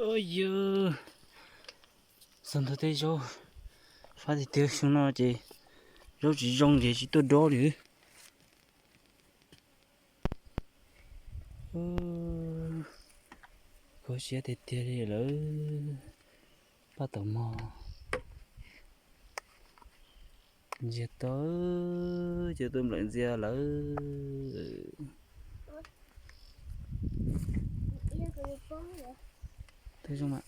Yog, xav ntawd tej zaub fab tiag tiag, xyoo no ces zaub tsis zoo ces tsis tuaj dob li. Kho siab tiag tiag li lawm. Paj taum mog ntxiag to, cov tuaj nplawm ntxiag lawm. Twb zoo mas.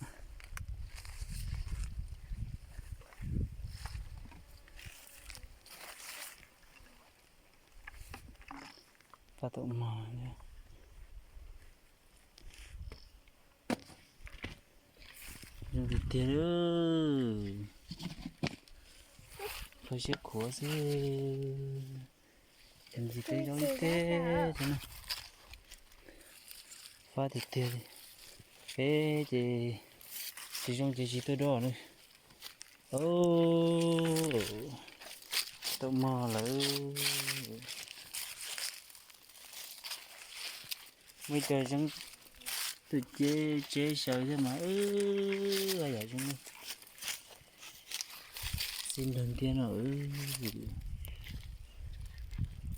Paj taum mog. Zoo tiag tiag li. Kho siab khuav xwb. Ces ntxiv tej zaub ib teg no. Fab tiag tiag li. Peb ces tsis zoo ces tsis tuaj dob na. Taum mog lawm. Muaj ib co zeeb tuaj ceb tseb xyaw thiab mas, yam zoo. Txi nrog ntiab no.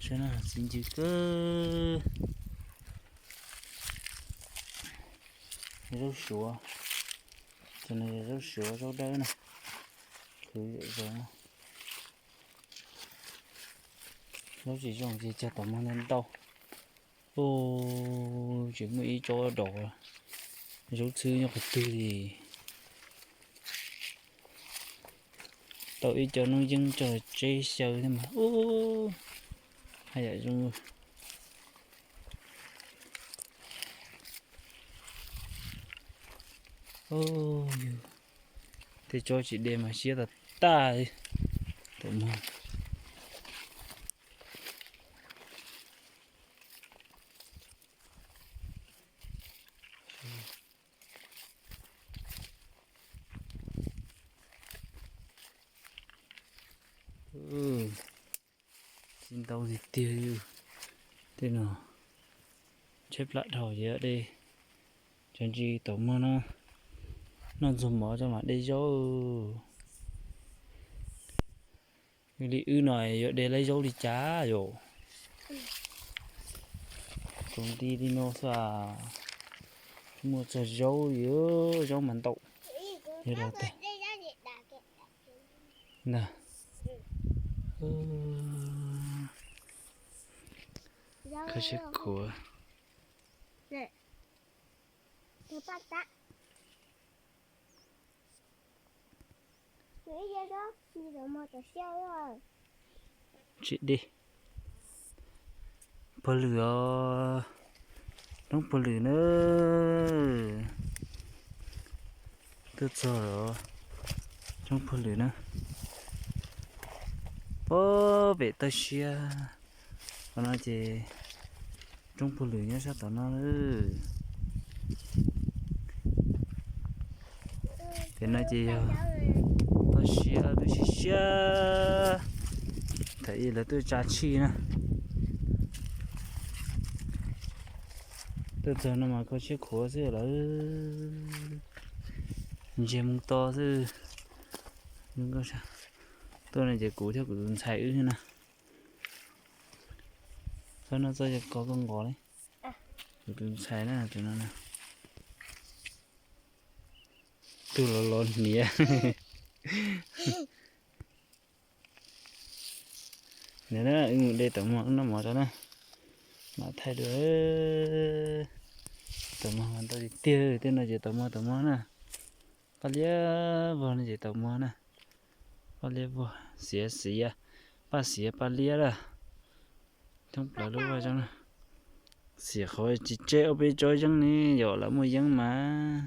Saib no txi ncw kawg. Zaub suav, cov no yog zaub suav zaub dawb na. Khwv zoo. Zaub tsis zoo ces cog taum mog ntau ntau. Ub, tseem muaj ib tsob daus, zaub txhwb nyob qhov twg li. Tau ib co noob yeeb tso tseb xyaw thiab mas, ub, haj yam zoo. Tej tsob tsis de mas siab tas tas li. Taum mog. Txi ntau tiag tiag li. Tej no tsheb plam dhau ces de cov ntsis taum mog no noj ntxuag mov coj mam de zaub. Li wb no yuav de laib zaub li cas yom? Tsaus nti li no xwb as. Muaj txog zaub li, zaub mas ntau. Yog los tag. Kho siab khuav. Tsis de. Pog lwm os, roob pog lwm na. Tuaj txog os, roob pog lwm na. Pog pem toj siab, qhov no ces roob pog lwm nyob sab tom no. Pem no ces yog toj siab lub siab siab, thaum ub lawv tuaj tsa tshij na. Tuaj txog no mas kho siab khuav xwb lawm, ntsiag moo to xwb. Tuaj no ces kuv thiab kuv tus ntxhais wb na. Txog no txog ces kov koj nqos li. Kuv tus ntxhais na, tus no na. Tus los los hniav. Nim no wb mus de taum mog noj mov tso na. Mam thaij dua. Taum mog mas ntau tiag tiag, tej no ces taum mog taum mog na. Paj liab vog no ces taum mog na. Paj liab vog, xiav xiav, paj xiav paj liab lawm. Thoob plaws lub vaj zoo na. Xiam qhov tsis tseb ob peb tsob yeeb ne, yog lawv muaj yeeb mas.